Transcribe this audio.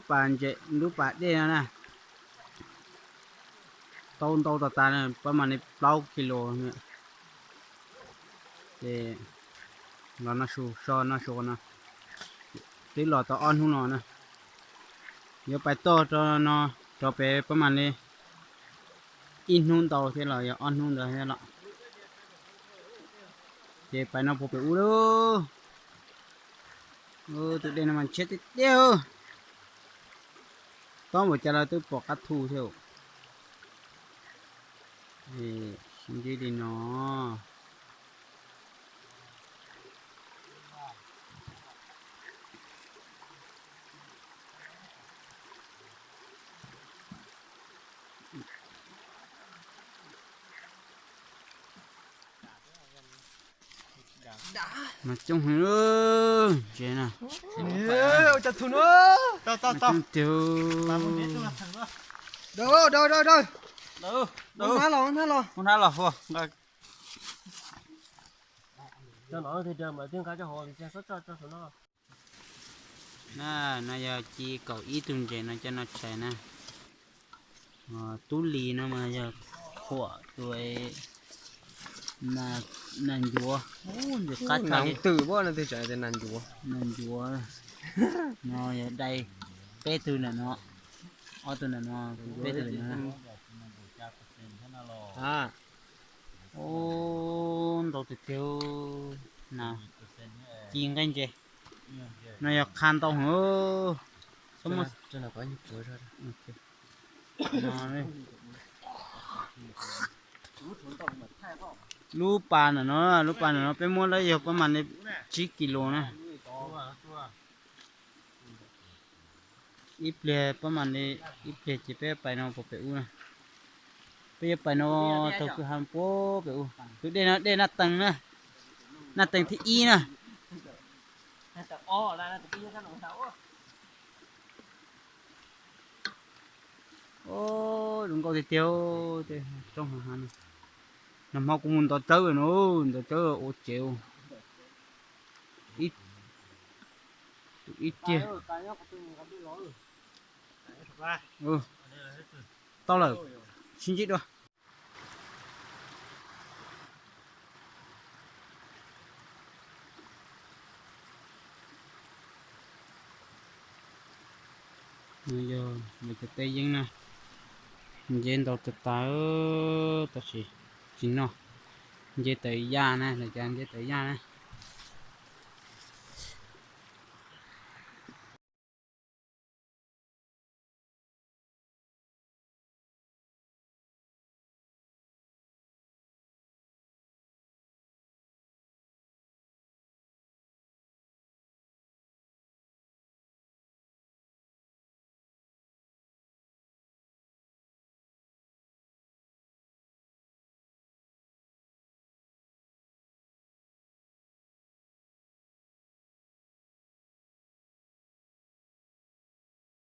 Pas ntses, lub pas dej no na, tau ntau tas tas na, pab mas li plaub kis lus. Ces los no su so no su no, twb los tau ob hnub no na. Yuav pais toj rau no, rau pem pab mas li ib hnub ntau thiab los yog ob hnub ntawd thiab los. Ces pais no puag pem ub lauj. Tus dej no mas ntshiab tiag tiag. Tob npaum cas los twb pom qab thu thiab. Sib ntsib li no. Mas coob heev ntses na. Ua cas thu no. Coob tiag. Daws, daws, daws, daws. Hnab los, hnab los. Hnab los. No yog ci kaum ib tug ntses no cov no tshais na. Tub lis no mas yog khuam tus nas ncuav, ntws qab tshaj li. Nas ncuav no yog dai peb tug ntawm no, ob tug ntawm no, peb tug ntawm no. Ub, ntau tiag tiag na. Ci nqaij ntses no yog qha ntau heev. Lub pas ntawm no, lub pas ntawm no peb muab lawm yog pab mas li tsib kis lus na. Ib pliag pab mas li, ib pliag ces peb pais no puag pem ub na. Peb yuav pais no tau kwj ha puag pem ub. Tus dej no dej Naj Tees na, Naj Tees thib ib na. Zoo nkauj tiag tiag, tej roob hav hav no. Nag hmo kuv mus ntov tsawb no, ntov tsawb ua tsev ib tiag. Tau lawm, sib ntsib dua. No yog lawv cov teb yeeb na, nceb ntau tas tas, tab sis tsis noj. Nceb tawv yaj na, lawv cov nceb tawv yaj na.